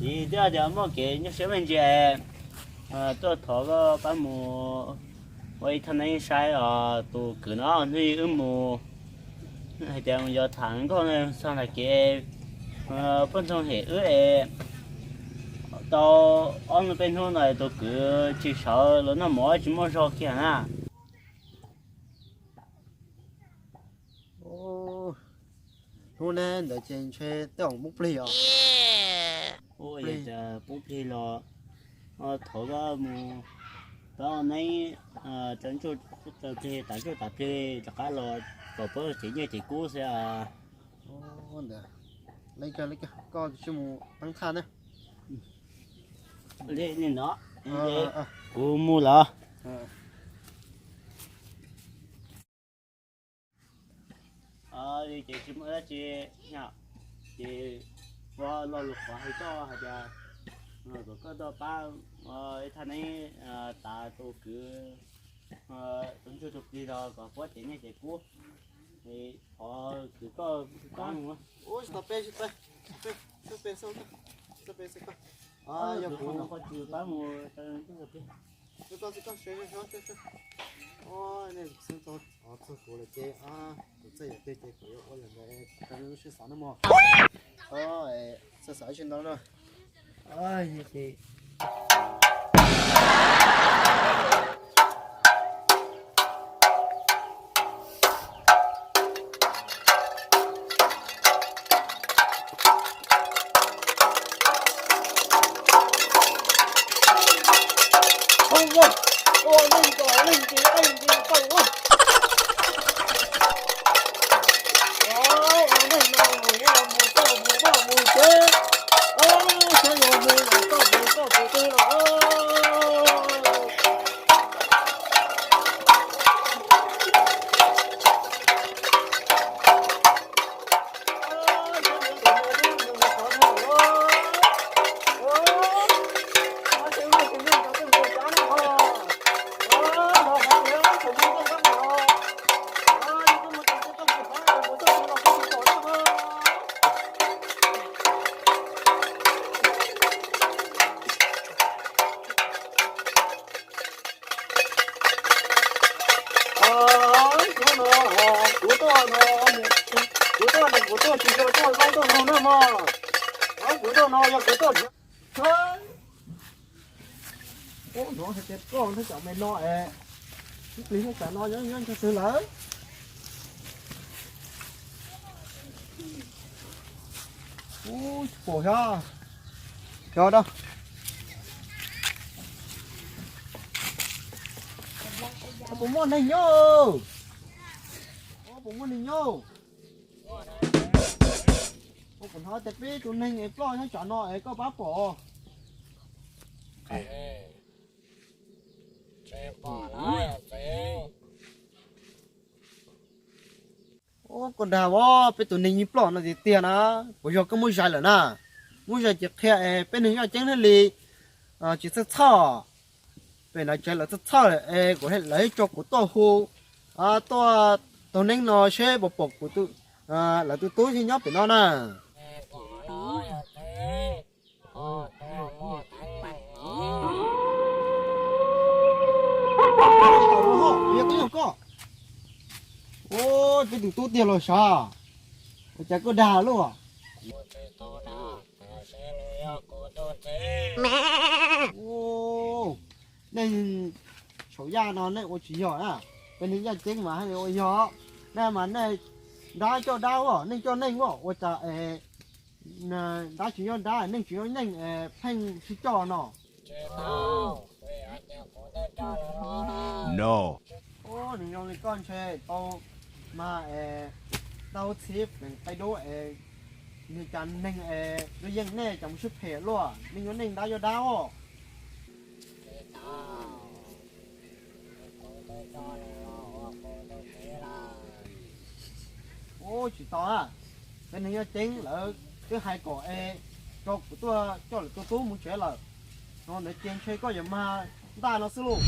Tsis tias muaj kev nyuaj siab me ntsis, tuaj thov koj pab mus ua ib thaj neeb saib os tus kwv no, hnub wb mus hais tias mus yos tham nkauj txog ntawm kev poj ntxoog hem wb es tau ob hnub peb hnub no tus kwv tsis sawv los noj mov tsis muaj zog kiag na. Hnub ne ntawd ces ntshe tej zaum poob plig os. Poob plig los thov koj mus pab ua neeb, tas ntsuj tas plig rov qab los kom puab tsev nyiaj tsev kub xwb. Ntawd, koj mus teeb thaj na. Li no, kuv mus lawm. Ces tsis muaj dab tsi, ces ua lo lus qhov hais koj hais tias kom koj tuaj pab ua ib thaj neeb, tas tus kwv tus ntsuj tus plig los kom puab tsev nyiaj tsev kub. Thov kwv koj pab mus. Ua tsis tau peb, tsis peb, tsis peb xwb, tsis peb xwb koj. Yog kuv qhov tsis pab mus, koj xwb koj, nej xeeb txog kuv lawm ces kuv txawj yam twg ces kuv yuav ua yam ntawd rau nej lub siab xav na mog. Xav xav tsis ntau na. Kuv tuaj no, kuv tuaj no, kuv tuaj tsis yog tuaj zaub tuaj mloog na mog. Kuv tuaj no yog kuv tuaj. Ub, hnov hais tias koj nrog cov me no es, ib pliag nyob tsam no nyob nyob nrog twg lawm? Ub, tsis pom thiab. Yog da. Puas muaj neeg nyob? Puas muaj neeg nyob? Kuv hnov tias peb tus neeg es ploj nyob tsam no es koj pab pom. Ub, koj dag as, peb tus neeg yeej ploj no tiag tiag na. Puas yog koj muab zais lawm na? Muab zais ces qhia es peb neeg yaj ceeb thiaj li tsis txhawj txhawj. Pem no tsev lawv txhawj txhawj lawm es kuv, lawv tso kuv tuaj hu, tuaj taug neeb no seb puas pom kuv, lawv tus tub thiab nyob pem no na. Ub, peb tus tub tiag los sav, ua cas koj dag luaj? Ub, nej saum yaj no nej ua tsis yog na, peb neeg yaj ceeb mas haj li ua yog. Nej mas nej dab coj dab, neej coj neej, ua cas es dab tsis nyob dab, neej tsis nyob neej, pheej sib coj no. Ub, nws zoo li koj ntshe tau mas es tau txhiv peem qai dub es, nws cas neeg es lub yeej nej cas mus sib phem luaj, neej nyob neej dab nyob dab os. Ub, tsis tau a, peb neeg yaj ceeb lawv twb hais kom es tso kuv tuaj coj lawv tus tub mus tsev lawm, no ntawd ces ntshe koj yuav mag ntaj no xwb lauj.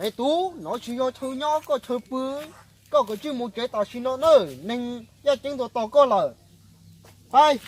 Me tub, no tsis yog chaw nyob koj chaw pw, koj kav tsij mus tsev tam sim no nawb, neeg yaj ceeb ntuas tos koj lawm. Hais.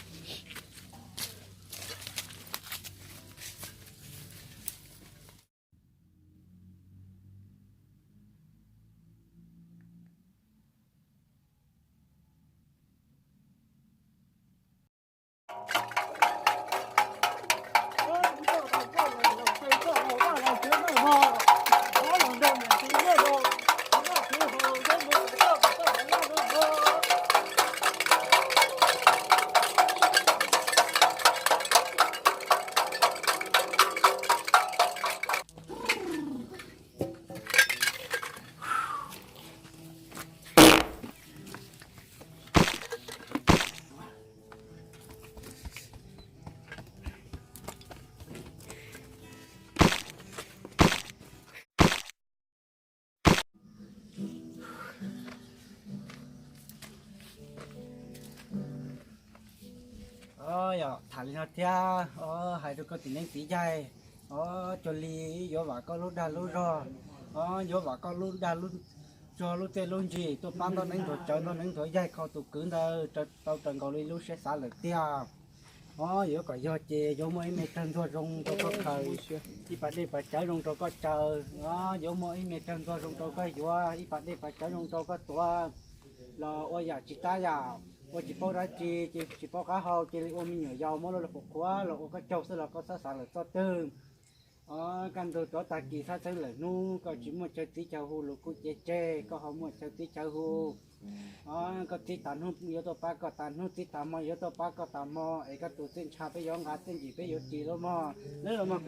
Yog tham li no thiab, hais rau koj txiv neeb txiv yaig, cuag li yuav vam koj lub dag lub zog, yuav vam koj lub dag lub zog lub txiaj lub ntsig tuaj pab ntoj neeb ntxuav cawv ntoj neeb ntxuav yaig kho tus kwv ntawd tau raws nkaus li lub siab xav lawm tiag. Yuav kom yog ces yuav muaj ib me tsawg ntxuag zoo rau koj khaws, ib pas dej pas cawv zoo rau koj caws, yuav muaj ib me tsawg ntxuag zoo rau koj yuav, ib pas dej pas cawv zoo rau koj tuav, los ua yam tsis tab yam, ua tsis paub dab tsi ces tsis paub qab hau, cia li ua me nyuam yaus muab luag los qhuav qhuav los ua koj caug xwb los koj txhob xav lawm txoj twg. Kaj ntug rov tag kis txhab txheeb lawm hnub koj tsis muaj chaw txiv chaw hu los kuj cev tseg, koj ho muaj chaw txiv chaw hu. Koj txiv tas hnub yuav tuaj pab koj tas hnub, txiv tas hmo yuav tuaj pab koj tas hmo, es koj tus txiaj ntsha peb yuav nqa txiaj ntsig peb yuav ris lub mog, lub los mog.